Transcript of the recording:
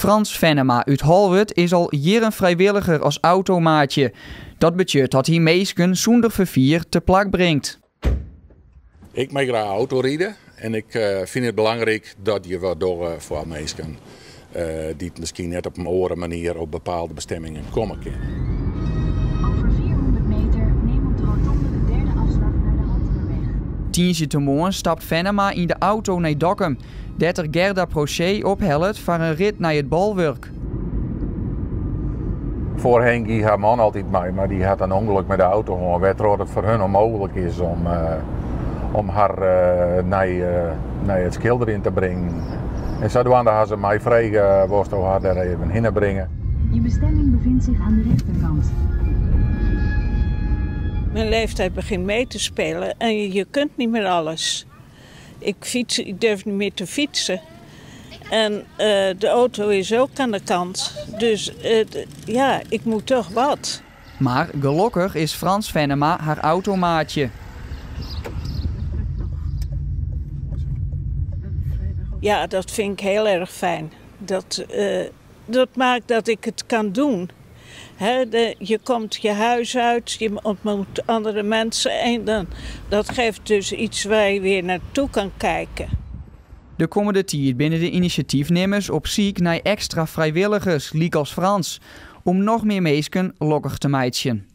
Frans Fennema út Holwert is al jierren frijwilliger as automaatje. Dat betsjut dat hy minsken sûnder ferfier te plak bringt. Ik mei graach autoride en ik fyn it belangryk dat je wat dogge foar minsken dy't miskien net op in oare manier op bepaalde bestimmingen komme kinne. Over 400 meter neem op de rotonde de derde afslag naar de Hantumerweg. Tiisdeitemoarn stapt Fennema yn de auto nei Dokkum, dêr't er Gerda Prochet ophellet foar in rit nei it bolwurk. Foarhinne gie har man altyd mei, mar dy hat in ûngelok mei de auto hân, wêrtroch't it foar hun ûnmooglik is om, om har nei, nei it skilderjen te bringen. En sadwaande ha se my frege, wolsto har dêr even hinne bringe? Je bestemming bevindt zich aan de rechterkant. Mijn leeftijd begint mee te spelen en je kunt niet meer alles. Ik fiets, ik durf niet meer te fietsen. En de auto is ook aan de kant. Dus ja, ik moet toch wat. Mar gelokkich is Frans Fennema har automaatje. Ja, dat vind ik heel erg fijn. Dat, dat maakt dat ik het kan doen. Je komt je huis uit, je ontmoet andere mensen en dan, dat geeft dus iets waar je weer naartoe kan kijken. De kommende tiid binne de inisjatyfnimmers op syk nei ekstra frijwilligers, lykas Frans, om noch mear minsken lokkich te meitsjen.